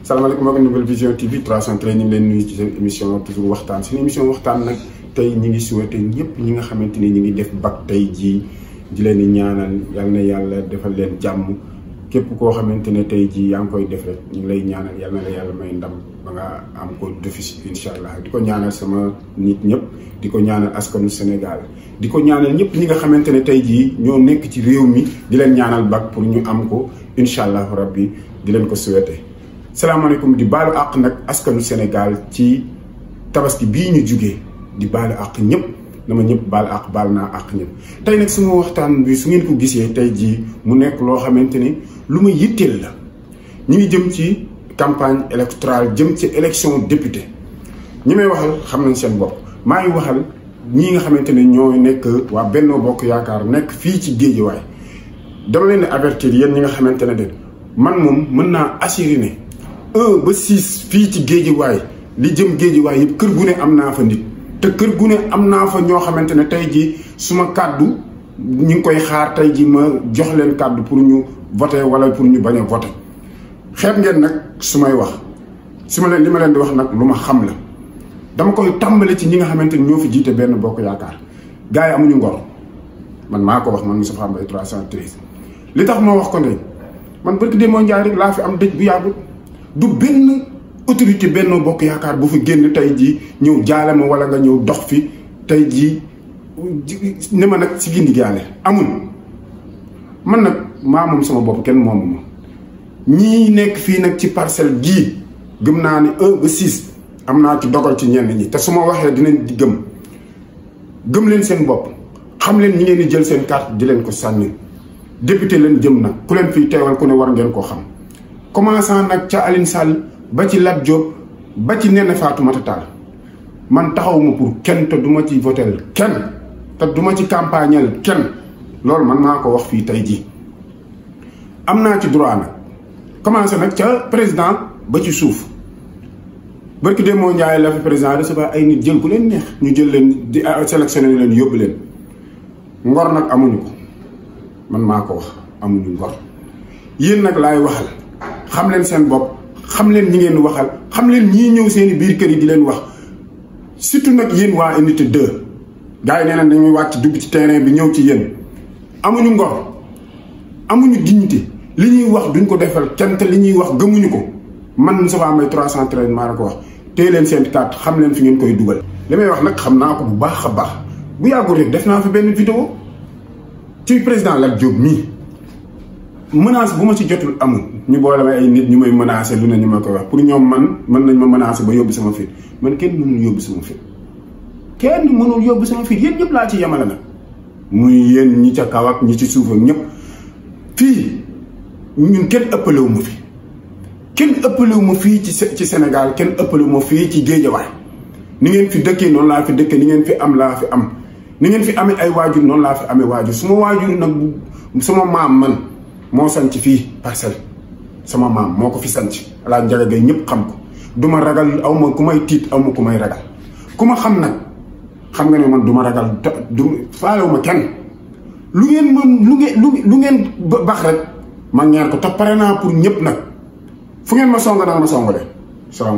salaamaaleykum mbokki Nouvelle Vision TV 313 ñu ngi leen nuyu ci seen émission toujours waxtaan seen émission waxtaan nag tey ñi ngi souhaité ñëpp ñi nga xamante ni ñi ngi def bac tey jii di leen di ñaanal yal na yàlla defal leen jàmm képp koo xamante ne tey jii yaa ngi koy def rek ñu ngi lay ñaanal yal na la yàlla may ndam ba nga am ko d'office incha allah di ko ñaanal sama nit ñëpp di ko ñaanal askanu Sénégal di ko ñaanal ñëpp ñi nga xamante ne tey jii ñoo nekk ci réew mi di leen ñaanal bac pour ñu am ko incha allah rabbi di leen ko souhaité. salaamaaleykum di baalu àq nag askanu Sénégal ci tabaski bii ñu jugee di baalu àq ñëpp dama ñëpp baal àq baal naa àq ñëpp tey nag suma waxtaan bi su ngeen ko gisee tey jii mu nekk loo xamante ni lu ma yitteel la ñi ngi jëm ci campagne électorale jëm ci élection député ñi may waxal xam nañ seen bopp maa ngi waxal ñii nga xamante ne ñoo nekk waa Benno Bokk Yaakaar nekk fii ci Géejawaay dama leen di avertir yéen ñi nga xamante ne de man moom mën naa assurer ne 1 ba 6 fii ci Géejawaay li jëm Géejawaay yëpp kër gu ne am naa fa nit te kër gu ne am naa fa ñoo xamante ne tey jii suma kàddu ñu ngi koy xaar tey jii ma jox leen kàddu pour ñu voter wala pour ñu bañ a voter xeeb ngeen nag su may wax li ma leen di wax nag lu ma xam la dama koy tàmbali ci ñi nga xamante ni ñoo fi jiite Benno Bokk Yaakaar gars yi amuñu ngor man maa ko wax man Moustapha Mbaye 313 li tax moo wax ko ne man barki démoo Njaay rek laa fi am dëj bu yàggut du benn autorité Benno Bokk Yaakaar bu fi génn tey jii ñëw jaale ma wala nga ñëw dox fi tey jii ne ma nag si gindi gaale amul man nag maa moom sama bopp kenn moomu ma ñii nekk fii nag ci parcelle gii gëm naa ni 1 ba 6 am naa ci dogal ci ñenn ñi te su ma waxee dinañ di gëm leen seen bopp xam leen ñi ngeen di jël seen carte di leen ko sànni député leen jëm nag ku leen fii teewal ku ne war ngeen koo xam commençant nag ca Aline Sall ba ci Lat Diop ba ci Néné Fatoumata Tall man taxawuma pour kenn te duma ci votel kenn te duma ci campagnal kenn loolu man maa ko wax fii tey jii am naa ci droit nag commencé nag ca président ba ci suuf barki Demba Ndiaye la fi président recevoir ay nit jël ku leen neex ñu jël leen di sélectionné leen yóbbu leen ngor nag amuñu ko man maa ko wax amuñu ngor yéen nag laay waxal xam leen seen bopp xam leen ñi ngeen waxal xam leen ñii ñëw seeni biir kër yi di leen wax surtout nag yéen waa unité 2 gars yi nee nañ dañuy wàcc dugg ci terrain bi ñëw ci yéen amuñu ngor amuñu dignité li ñuy wax duñ ko defal kenn te li ñuy wax gëmuñu ko man Moustapha Mbaye 313 maa la ko wax téye leen seen carte xam leen fi ngeen koy dugal. li may wax nag xam naa ko bu baax a baax bu yàggul rek def naa fi benn vidéo ci président Lat Diop mii menace bu ma ci jotul amul ñu boole ma ay nit ñu may menacé lu ne ñu ma koy wax pour ñoom mën nañ ma menacé ba yóbbu sama fit man kenn mënul yóbbu sama fit kenn mënul yóbbu sama fit yéen ñëpp laa ci yemale nag muy yéen ñi ca kaw ak ñi ci suuf ak ñëpp fii ñun kenn ëppalewu ma fi kenn ëppalewu ma fii ci Sénégal kenn ëppalewu ma fii ci Géejawaay ni ngeen fi dëkkee noonu laa fi dëkkee ni ngeen fi am laa fi am ni ngeen fi amee ay waajur noonu laa fi amee waajur suma waajur nag sama maam man moo sanc fii parcelle sama maam moo ko fi sanc alaa Njaga Gay ñëpp xam ko du ma ragal aw ma ku may tiit aw ma ku may ragal ku ma xam nag xam nga ne man du ma ragal du faalewu ma kenn lu ngeen mën lu ngeen bax rek man ñaar ko te pare naa pour ñëpp nag fu ngeen ma songa danga ma songa de salaam